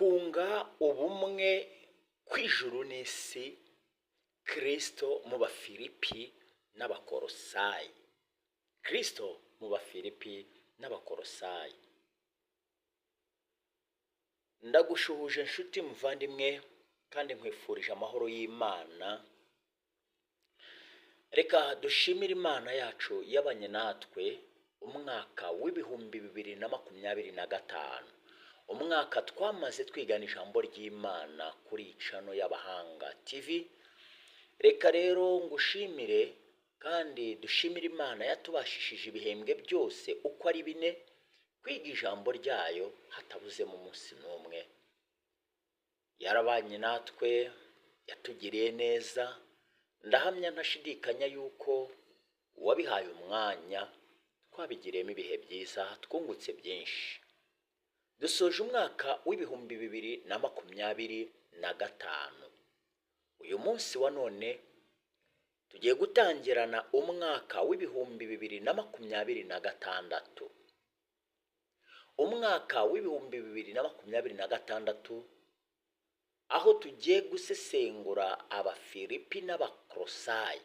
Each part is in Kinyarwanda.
Kunga ubumwe kw'ijuru n'isi, Kristo mu Bafilipi n'Abakorosayi. Kristo mu Bafilipi n'Abakorosayi. Ndagushuhuje nshuti muvandimwe, kandi nkwifurije amahoro y'Imana. Reka dushimire Imana yacu yabanye natwe umwaka w'2025, umwaka twamaze twigana ijambo ry'Imana kuri channel y'Abahanga TV. Reka rero ngushimire kandi dushimire Imana yatubashishije ibihembwe byose uko ari bine kwiga ijambo ryayo hatabuzemo umunsi n'umwe. Yarabanye natwe, yatugiriye neza. Ndahamya ntashidikanya yuko uwabihaye umwanya twabigiriyemo ibihe byiza, twungutse byinshi. Dusoje umwaka w'2025. Uyu munsi wa none tugiye gutangirana umwaka w'2026. Umwaka w'2026, aho tugiye gusesengura Abafilipi n'Abakorosayi,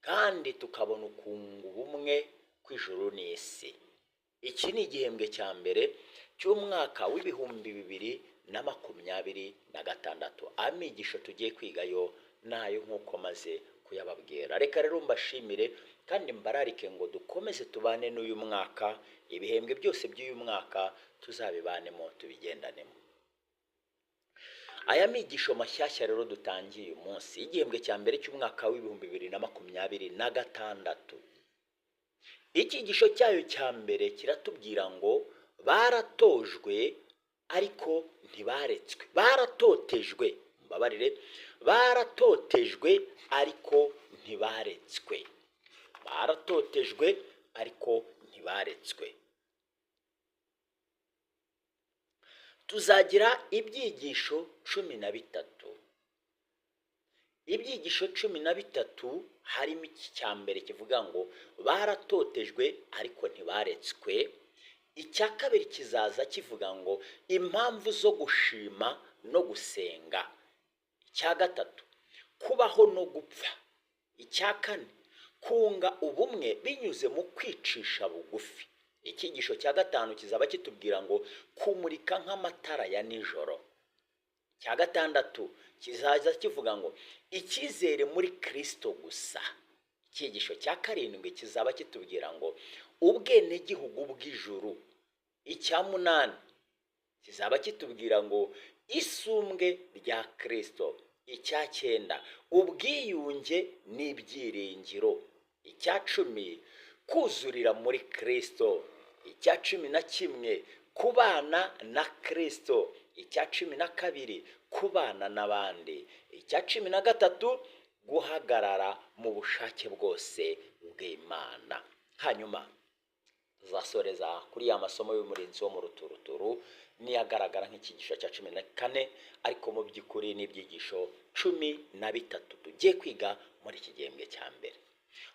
kandi tukabona ukunga ubumwe kw'ijuru n'isi. Iki ni igihembwe cya mbere cy'umwaka w'2026. Amigisho tugiye kwigayo nayo nk'uko maze kuyababwira. Reka rero mbashimire kandi mbararike ngo dukomeze tubane n'uyu mwaka, ibihembwe byose by'uyu mwaka tuzabibanemo, tubigendanemo. Aya migisho mashyashya rero dutangiye uyu munsi, igihembwe cya mbere cy'umwaka w'2026. Icyigisho cyayo cya mbere kiratubwira ngo baratojwe ariko ntibaretswe, baratotejwe, mbabarire, baratotejwe ariko ntibaretswe, baratotejwe ariko ntibaretswe. Tuzagira ibyigisho 13. Ibyigisho 13 harimo iki cya mbere kivuga ngo baratotejwe ariko ntibaretswe. Icya kabiri kizaza kivuga ngo impamvu zo gushima no gusenga. Icya gatatu, kubaho no gupfa. Icya kane, kunga ubumwe binyuze mu kwicisha bugufi. Icyigisho cya gatanu kizaba kitubwira ngo kumurika nk'amatara ya nijoro. Icya gatandatu kizaza kivuga ngo icyizere muri Kristo gusa. Icyigisho cya karindwi kizaba kitubwira ngo ubwenegihugu bw'ijuru. Icya munani kizaba kitubwira ngo isumbwe rya Kristo. Icya cyenda, ubwiyunge n'ibyiringiro. Icya 10, kuzurira muri Kristo. Icya 11, kubana na Kristo. Icya 12, kubana n'abandi. Icya 13, guhagarara mu bushake bwose bw'Imana. Hanyuma tuzasoreza kuri ya masomo y'umurinzi wo mu ruturuturu, niyagaragara nk'icyigisho cya 14, ariko mu by'ukuri n'ibyigisho 13 tugiye kwiga muri iki gihembwe cya mbere.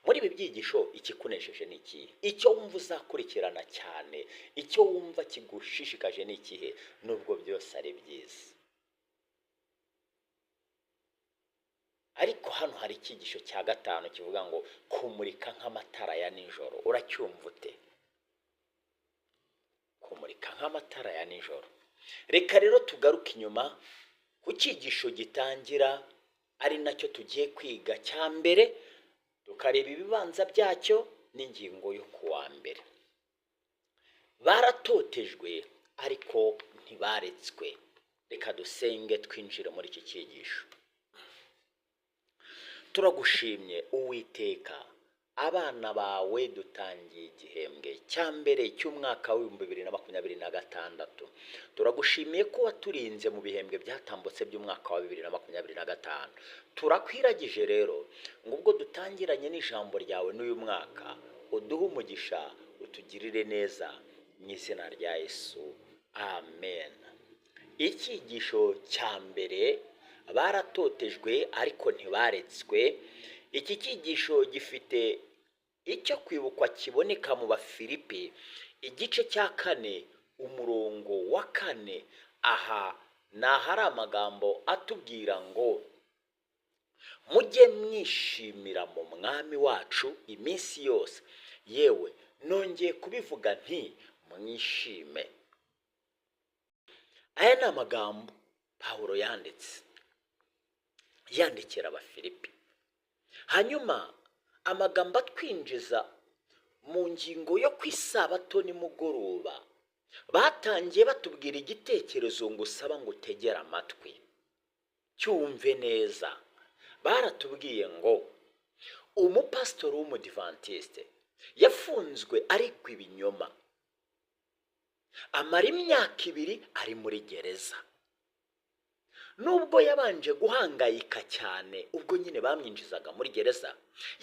Muri ibi byigisho ikikunesheje ni ikihe? Icyo wumva uzakurikirana cyane, icyo wumva kigushishikaje ni ikihe? Nubwo byose ari byiza, ariko hano hari icyigisho cya 5 kivuga ngo kumurika nk'amatara ya nijoro. Uracyumva ute? Kumurika nk'amatara ya nijoro. Reka rero tugaruke inyuma ku cyigisho gitangira, ari nacyo tugiye kwiga cya mbere, tukareba ibibanza byacyo n'ingingo yo kuwa mbere. Baratotejwe ariko ntibaretswe. Reka dusenge twinjire muri iki cyigisho. Turagushimye Uwiteka, abana bawe dutangiye igihembwe cya mbere cy'umwaka w'2026. Turagushimiye ko waturinze mu bihembwe byatambutse by'umwaka wa 2025. Turakwiragije rero ngo ubwo dutangiranye n'ijambo ryawe n'uyu mwaka, uduhe umugisha, utugirire neza mu izina rya Yesu, amen. Icyigisho cya mbere, baratotejwe ariko ntibaretswe. Iki cyigisho gifite icyo kwibukwa kiboneka mu Bafilipi igice cya 4 umurongo wa 4, aha ni ahari amagambo atubwira ngo mujye mwishimira mu mwami wacu iminsi yose, yewe nongeye kubivuga nti mwishime. Aya ni amagambo Pawulo yanditse yandikira Abafilipi. Hanyuma amagambo atwinjiza mu ngingo yo ku isabato nimugoroba, batangiye batubwira igitekerezo ngo usaba ngo utegere amatwi, cyumve neza. Baratubwiye ngo umupasitori w'umudivantiste yafunzwe ariko ibinyoma, amara imyaka 2 ari muri gereza. Nubwo yabanje guhangayika cyane ubwo nyine bamwinjizaga muri gereza,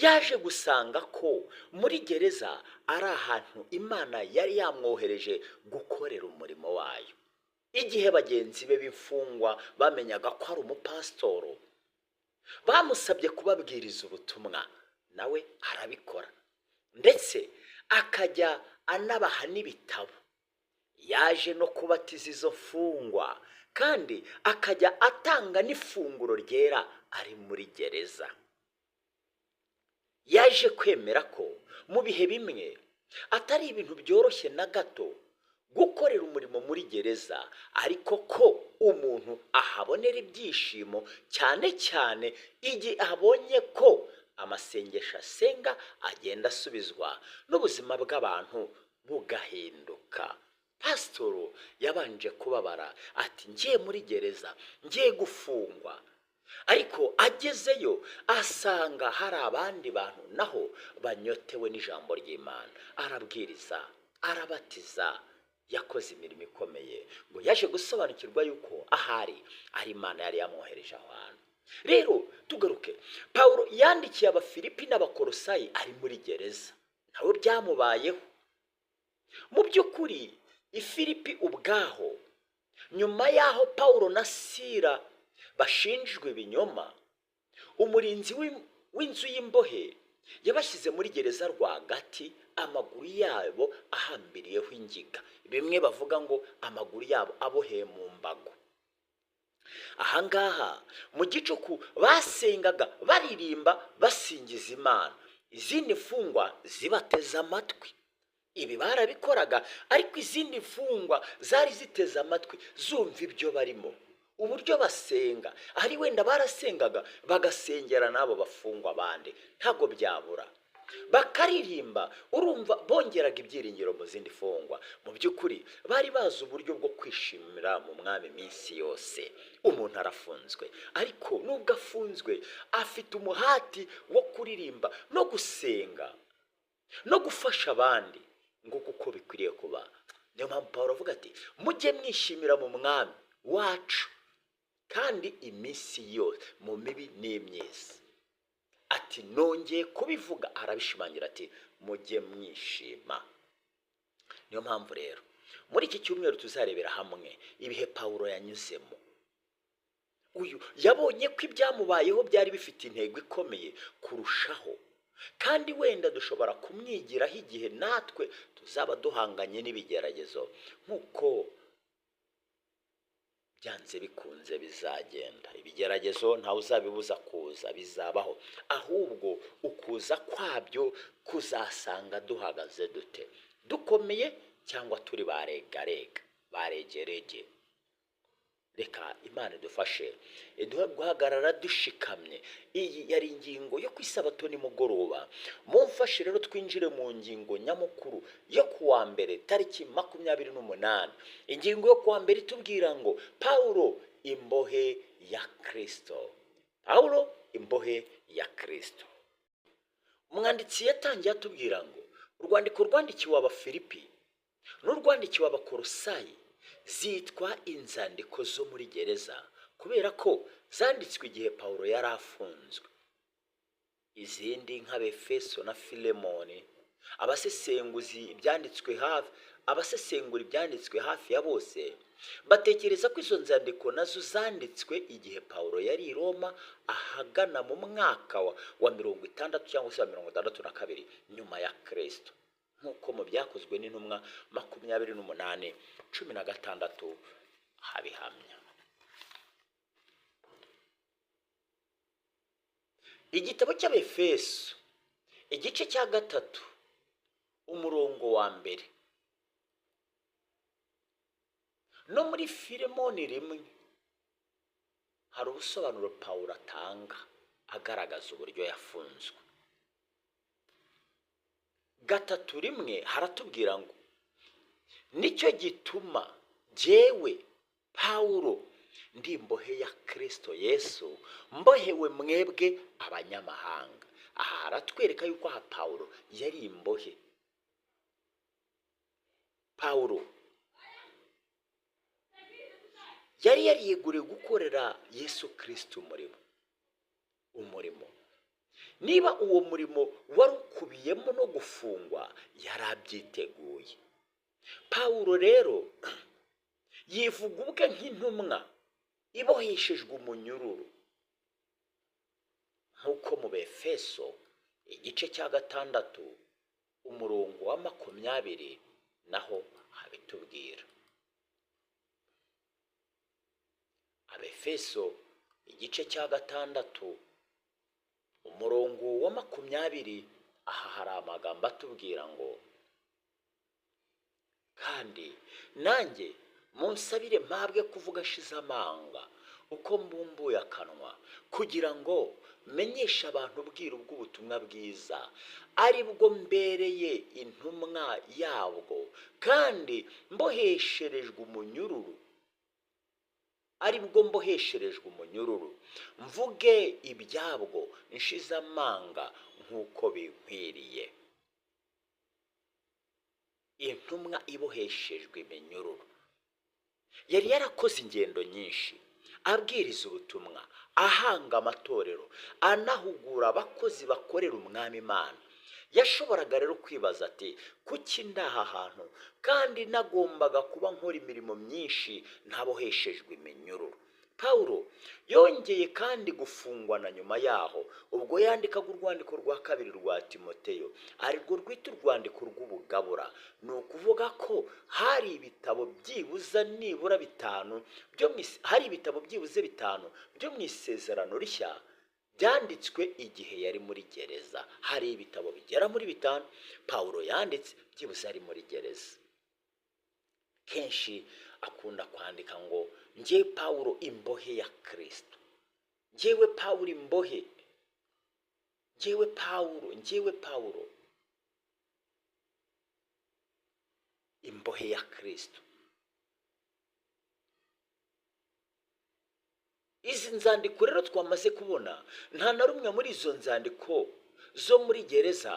yaje gusanga ko muri gereza ari ahantu Imana yari yamwohereje gukorera umurimo wayo. Igihe bagenzi be b'imfungwa bamenyaga ko ari umupasitoro, bamusabye kubabwiriza ubutumwa, nawe arabikora, ndetse akajya anabaha n'ibitabo. Yaje no kubatiza izo mfungwa, kandi akajya atanga n'ifunguro ryera ari muri gereza. Yaje kwemera ko mu bihe bimwe atari ibintu byoroshye na gato gukorera umurimo muri gereza, ariko ko umuntu ahabonera ibyishimo, cyane cyane igihe abonye ko amasengesho asenga agenda asubizwa n'ubuzima bw'abantu bugahinduka. Pasitoro yabanje kubabara ati ngiye muri gereza, ngiye gufungwa, ariko agezeyo asanga hari abandi bantu naho banyotewe n'ijambo ry'Imana. Arabwiriza, arabatiza, yakoze imirimo ikomeye. Ngo yaje gusobanukirwa yuko ahari ari Imana yari yamwohereje aho hantu. Rero tugaruke, Pawulo yandikiye Abafilipi n'Abakorosayi ari muri gereza, nawe byamubayeho. Mu by'ukuri Ifilipi ubwaho, nyuma y'aho Pawulo na Sila bashinjwe ibinyoma, umurinzi w'inzu y'imbohe yabashyize muri gereza rwagati, amaguru yabo ahambiriyeho ingiga, bimwe bavuga ngo amaguru yabo aboheye mu mbago. Ahangaha mu gicuku basengaga baririmba basingiza Imana, izindi mfungwa zibateze amatwi. Ibi barabikoraga, ariko izindi mfungwa zari ziteze amatwi zumva ibyo barimo, uburyo basenga. Ari wenda barasengaga bagasengera n'abo bafungwa bandi, ntabwo byabura, bakaririmba, urumva bongeraga ibyiringiro mu zindi mfungwa. Mu by'ukuri bari bazi uburyo bwo kwishimira mu mwami iminsi yose. Umuntu arafunzwe, ariko nubwo afunzwe afite umuhati wo kuririmba no gusenga no gufasha abandi, ngo kuko bikwiriye kuba. Niyo mpamvu Pawulo avuga ati mujye mwishimira mu mwami wacu kandi iminsi yose, mu mibi n'imyiza. Ati nongeye kubivuga, arabishimangira ati mujye mwishima. Niyo mpamvu rero muri iki cyumweru tuzarebera hamwe ibihe Pawulo yanyuzemo. Uyu yabonye ko ibyamubayeho byari bifite intego ikomeye kurushaho, kandi wenda dushobora kumwigiraho igihe natwe tuzaba duhanganye n'ibigeragezo, nk'uko byanze bikunze bizagenda. Ibigeragezo ntawe uzabibuza kuza, bizabaho, ahubwo ukuza kwabyo kuzasanga duhagaze dute, dukomeye cyangwa turi baregarega baregerege. Reka Imana idufashe iduhe guhagarara dushikamye. Iyi yari ingingo yo ku isabato nimugoroba. Mumfashe rero twinjire mu ngingo nyamukuru yo kuwa mbere tariki 28. Ingingo yo kuwa mbere itubwira ngo Pawulo imbohe ya Kristo. Pawulo imbohe ya Kristo. Umwanditsi yatangiye atubwira ngo urwandiko rwandikiwe Abafilipi n'urwandikiwe Abakorosayi zitwa inzandiko zo muri gereza kubera ko zanditswe igihe Pawulo yari afunzwe. Izindi nk'Abefeso na Filemoni, abasesenguzi ibyanditswe hafi, abasesengura ibyanditswe hafi ya bose batekereza ko izo nzandiko nazo zanditswe igihe Pawulo yari i Roma ahagana mu mwaka wa 60 cyangwa se wa 62 nyuma ya Kristo. Nk'uko mu Byakozwe n'Intumwa 28:16 habihamya. Igitabo cy'Abefeso igice cya 3 umurongo wa 1 no muri Filemoni 1 hari ubusobanuro Pawulo atanga agaragaza uburyo yafunzwe. 3:1 haratubwira ngo nicyo gituma jyewe Pawulo ndi imbohe ya Kristo Yesu, mbohewe mwebwe abanyamahanga. Aha haratwereka yuko aha Pawulo yari imbohe. Pawulo yari yariyeguriye gukorera Yesu Kristo umurimo. Niba uwo murimo wari ukubiyemo no gufungwa, yari abyiteguye. Pawulo rero yivuga ubwe nk'intumwa iboheshejwe umunyururu, nk'uko mu Befeso igice cya 6 umurongo wa 20 naho habitubwira. Abefeso igice cya 6 umurongo wa 20, aha hari amagambo atubwira ngo kandi nanjye munsabire mpabwe kuvuga ashize amanga uko mbumbuye akanwa, kugira ngo menyeshe abantu ubwiru bw'ubutumwa bwiza, ari bwo mbereye intumwa yabwo, kandi mbohesherejwe umunyururu, ari bwo mbohesherejwe umunyururu, mvuge ibyabwo nshize amanga nk'uko binkwiriye. Intumwa iboheshejwe iminyururu yari yarakoze ingendo nyinshi abwiriza ubutumwa, ahanga amatorero, anahugura abakozi bakorera umwami Imana. Yashoboraga rero kwibaza ati kuki ndaha hantu kandi nagombaga kuba nkora imirimo myinshi ntaboheshejwe iminyururu. Pawulo yongeye kandi gufungwa na nyuma yaho ubwo yandikaga urwandiko rwa 2 rwa Timoteyo, arirwo rwita urwandiko rw'ubugabura. Ni ukuvuga ko hari ibitabo byibuze nibura 5 byo hari ibitabo byibuze 5 byo mu Isezerano Rishya byanditswe igihe yari muri gereza. Hari ibitabo bigera muri 5 Pawulo yanditse byibuze ari muri gereza. Kenshi akunda kwandika ngo njye Pawulo imbohe ya Kristo, njyewe Pawulo imbohe, njyewe Pawulo, njyewe Pawulo imbohe ya Kristo. Izi nzandiko rero twamaze kubona, nta na rumwe muri izo nzandiko zo muri gereza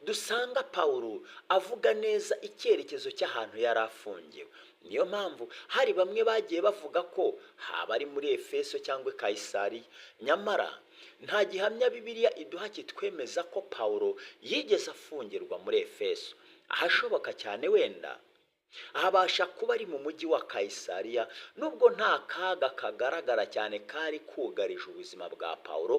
dusanga Pawulo avuga neza icyerekezo cy'ahantu yari afungiwe. Niyo mpamvu hari bamwe bagiye bavuga ko haba ari muri Efeso cyangwa Kayisariya, nyamara nta gihamya Bibiliya iduha kitwemeza ko Pawulo yigeze afungirwa muri Efeso. Ahashoboka cyane wenda habasha kuba ari mu mujyi wa Kayisariya, nubwo nta kaga kagaragara cyane kari kugarije ubuzima bwa Pawulo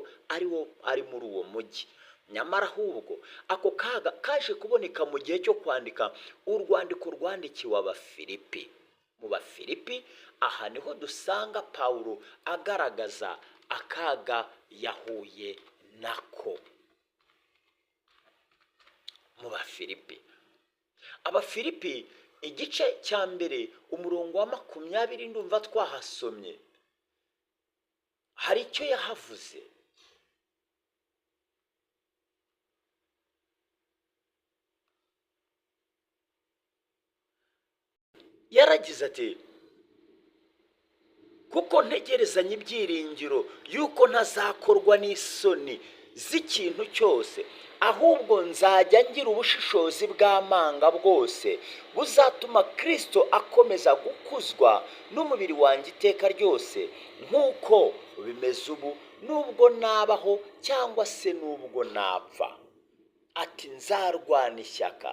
ari muri uwo mujyi. Nyamara ahubwo ako kaga kaje kuboneka mu gihe cyo kwandika urwandiko rwandikiwe Abafilipi. Mu Bafilipi aha niho dusanga Pawulo agaragaza akaga yahuye nako. Mu Bafilipi, Abafilipi igice cya 1 umurongo wa 20 ndumva twahasomye, hari icyo yahavuze. Yaragize ati kuko ntegerezanye ibyiringiro yuko ntazakorwa n'isoni z'ikintu cyose, ahubwo nzajya ngira ubushishozi bw'amanga bwose buzatuma Kristo akomeza gukuzwa n'umubiri wanjye iteka ryose, nk'uko bimeze ubu, nubwo nabaho cyangwa se nubwo napfa. Ati nzarwana ishyaka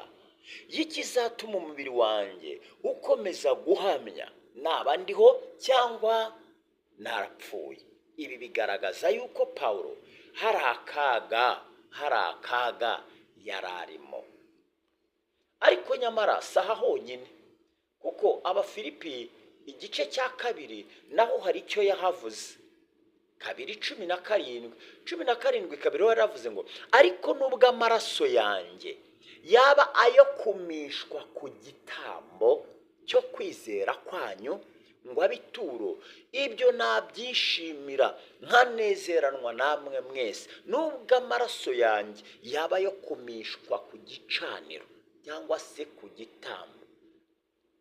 y'ikizatuma umubiri wanjye ukomeza guhamya, naba ndiho cyangwa narapfuye. Ibi bigaragaza yuko Pawulo hari akaga yari arimo. Ariko nyamara si aha honyine, kuko Abafilipi igice cya 2 naho hari icyo yahavuze. 2:17, 17:2 yaravuze ngo ariko nubwo amaraso yanjye yaba ayo kumishwa ku gitambo cyo kwizera kwanyu ngo abituro, ibyo nabyishimira nkanezeranwa namwe mwese. Nubwo amaraso yanjye yaba ayo kumishwa ku gicaniro cyangwa se ku gitambo,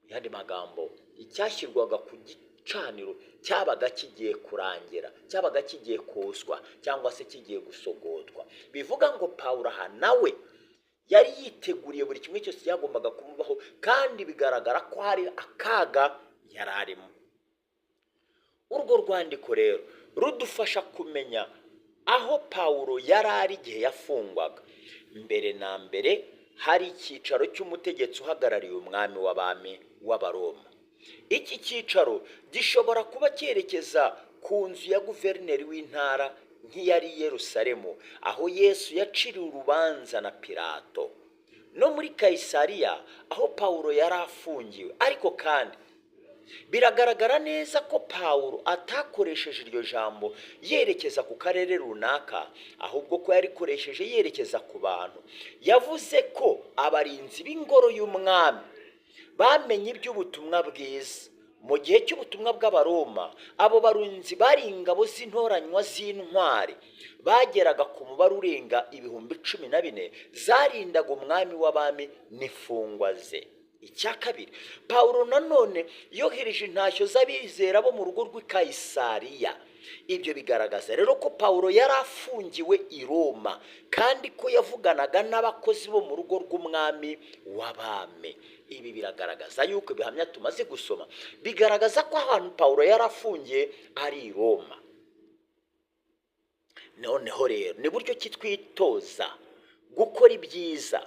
yandi magambo icyashyirwaga ku gicaniro cyabaga kigiye kurangira, cyabaga kigiye koswa cyangwa se kigiye gusogotwa. Bivuga ngo Pawulo aha nawe yari yiteguriye buri kimwe cyose cyagombaga kumubaho, kandi bigaragara ko hari akaga yari arimo. Urwo rwandiko rero rudufasha kumenya aho Pawulo yari ari igihe yafungwaga. Mbere na mbere hari icyicaro cy'umutegetsi uhagarariye umwami w'abami w'Abaroma. Iki cyicaro gishobora kuba cyerekeza ku nzu ya guverineri w'intara nk'iyari i Yerusalemu, aho Yesu yaciriwe urubanza na Pilato, no muri Kayisariya aho Pawulo yari afungiwe. Ariko kandi biragaragara neza ko Pawulo atakoresheje iryo jambo yerekeza ku karere runaka, ahubwo ko yarikoresheje yerekeza ku bantu. Yavuze ko abarinzi b'ingoro y'umwami bamenye iby'ubutumwa bwiza. Mu gihe cy'ubutumwa bw'Abaroma, abo barinzi bari ingabo z'intoranywa z'intwari bageraga ku mubare urenga 14,000 zarindaga umwami w'abami n'imfungwa ze. Icya kabiri, Pawulo nanone yohereje intashyo z'abizera bo mu rugo rw'i Kayisariya. Ibyo bigaragaza rero ko Pawulo yari afungiwe i Roma, kandi ko yavuganaga n'abakozi bo mu rugo rw'umwami w'abami. Ibi biragaragaza yuko ibihamya tumaze gusoma bigaragaza ko ahantu Pawulo yari afungiye ari i Roma. Noneho rero ni buryo ki twitoza gukora ibyiza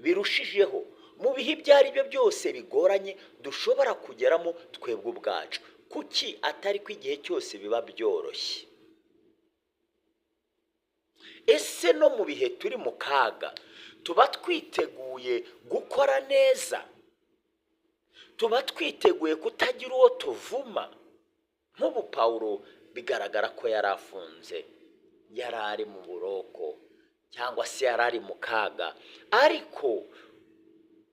birushijeho mu bihe ibyo ari byo byose bigoranye dushobora kugeramo twebwe ubwacu? Kuki atari ko igihe cyose biba byoroshye? Ese no mu bihe turi mu kaga tuba twiteguye gukora neza? Tuba twiteguye kutagira uwo tuvuma? Nk'ubu Pawulo bigaragara ko yari afunze, yari ari mu buroko cyangwa se yari ari mu kaga, ariko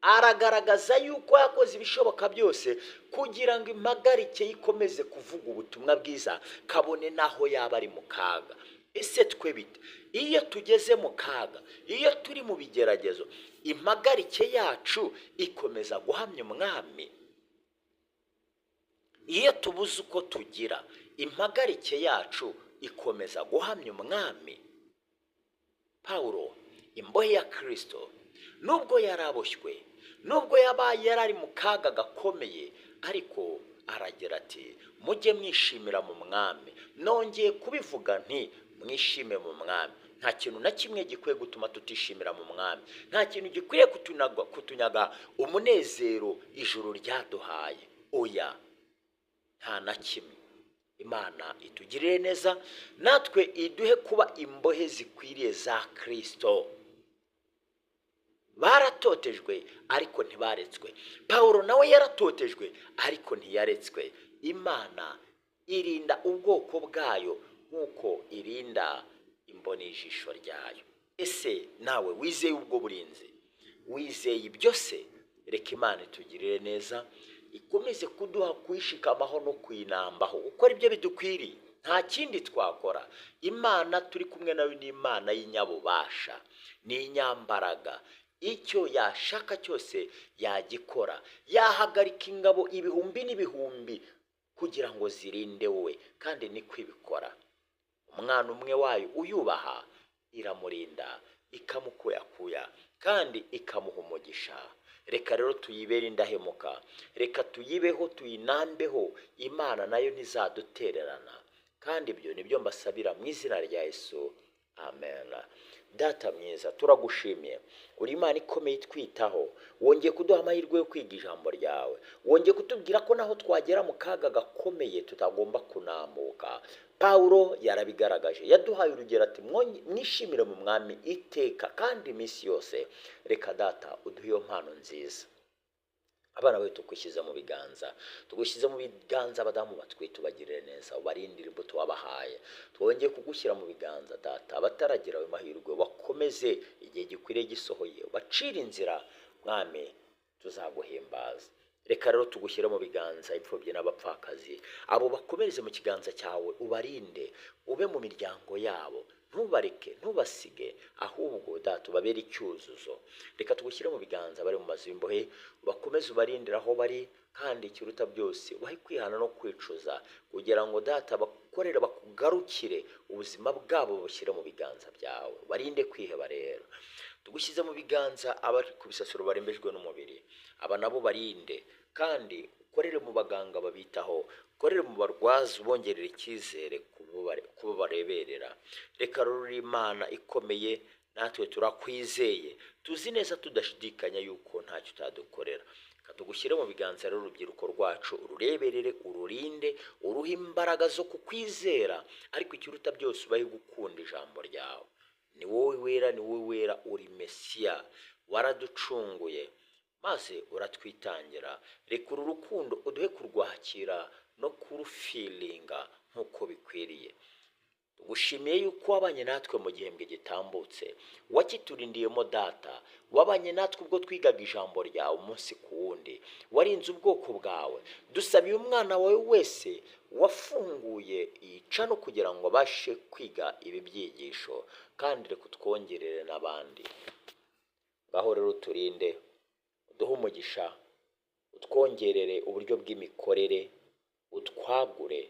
aragaragaza yuko yakoze ibishoboka byose kugira ngo impagarike ye ikomeze kuvuga ubutumwa bwiza, kabone n'aho yaba ari mu kaga. Ese twe bite? Iyo tugeze mu kaga, iyo turi mu bigeragezo, impagarike yacu ikomeza guhamya umwami? Iyo tubuze uko tugira, impagarike yacu ikomeza guhamya umwami? Pawulo, imbohe ya Kristo, nubwo yari aboshywe, nubwo yabaye yari ari mu kaga gakomeye, ariko aragira ati mujye mwishimira mu mwami. Nongeye kubivuga nti mwishime mu mwami. Nta kintu na kimwe gikwiye gutuma tutishimira mu mwami. Nta kintu gikwiye kutunyaga umunezero ijuru ryaduhaye. Oya, nta na kimwe. Imana itugirire neza, natwe iduhe kuba imbohe zikwiriye za Kristo. Baratotejwe ariko ntibaretswe. Pawulo nawe yaratotejwe ariko ntiyaretswe. Imana irinda ubwoko bwayo nk'uko irinda imboni y'ijisho ryayo. Ese nawe wizeye ubwo burinzi? Wizeye ibyo se? Reka Imana itugirire neza, ikomeze kuduha kuyishikamaho no kuyinambaho, gukora ibyo bidukwiriye. Nta kindi twakora. Imana turi kumwe nayo ni Imana y'inyabubasha, ni inyambaraga. Icyo yashaka cyose yagikora. Yahagarika ingabo ibihumbi n'ibihumbi kugira ngo zirinde wowe, kandi niko ibikora. Umwana umwe wayo uyubaha iramurinda, ikamukuyakuya kandi ikamuha umugisha. Reka rero tuyibere indahemuka, reka tuyibeho, tuyinambeho. Imana nayo ntizadutererana, kandi ibyo nibyo mbasabira mu izina rya Yesu, amen. Data mwiza, turagushimiye, uri Imana ikomeye itwitaho. Wongeye kuduha amahirwe yo kwiga ijambo ryawe, wongeye kutubwira ko naho twagera mu kaga gakomeye tutagomba kunamuka. Pawulo yarabigaragaje, yaduhaye urugero ati mwishimire mu mwami iteka kandi iminsi yose. Reka data uduhe iyo mpano nziza. Abana bawe tugushyize mu biganza, tugushyize mu biganza abadamu batwite, ubagirire neza, ubarindire imbuto wabahaye. Twongeye kugushyira mu biganza data abataragira ayo mahirwe, bakomeze igihe gikwiriye gisohoye, bacire inzira mwami, tuzaguhimbaza. Reka rero tugushyire mu biganza imfubyi n'abapfakazi, abo bakomereze mu kiganza cyawe, ubarinde, ube mu miryango yabo, ntubareke, ntubasige, ahubwo data ubabere icyuzuzo. Reka tugushyire mu biganza bari mu mazu y'imbohe, bakomeze ubarindire aho bari, kandi ikiruta byose ubahe kwihana no kwicuza, kugira ngo data bakorere bakugarukire, ubuzima bwabo bushyire mu biganza byawe, barinde kwiheba. Rero tugushyize mu biganza abari ku bisasiro barembejwe n'umubiri, aba nabo barinde, kandi ukorere mu baganga babitaho, ukorere mu barwaza ubongerera icyizere kubo bareberera. Reka rero Imana ikomeye, natwe turakwizeye, tuzi neza tudashidikanya yuko ntacyo utadukorera. Reka tugushyire mu biganza rero urubyiruko rwacu, urureberere, ururinde, uruhe imbaraga zo kukwizera, ariko ikiruta byose ubahe gukunda ijambo ryawe. Ni wowe wera, ni wowe wera, uri Mesiya, waraducunguye maze uratwitangira. Reka uru rukundo uduhe kurwakira no kurufilinga nk'uko bikwiriye. Tugushimiye yuko wabanye natwe mu gihembwe gitambutse, wakiturindiyemo data, wabanye natwe ubwo twigaga ijambo ryawe umunsi ku wundi, warinze ubwoko bwawe. Dusabiye umwana wawe wese wafunguye iyi cano kugira ngo abashe kwiga ibi byigisho, kandi reka utwongerere n'abandi. Ngaho rero turinde, uduhe umugisha, utwongerere uburyo bw'imikorere, utwagure.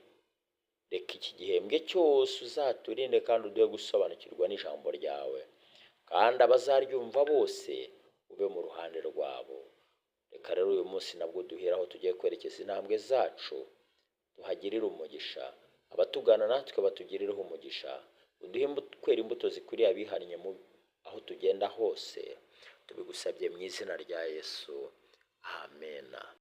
Reka iki gihembwe cyose uzaturinde kandi uduhe gusobanukirwa n'ijambo ryawe, kandi abazaryumva bose ube mu ruhande rwabo. Reka rero uyu munsi nabwo duhera aho tugiye kwerekeza intambwe zacu, tuhagirire umugisha, abatugana natwe batugirireho umugisha, uduhe kwera imbuto zikwiriye abihannye aho tugenda hose. Tubigusabye mu izina rya Yesu, amena.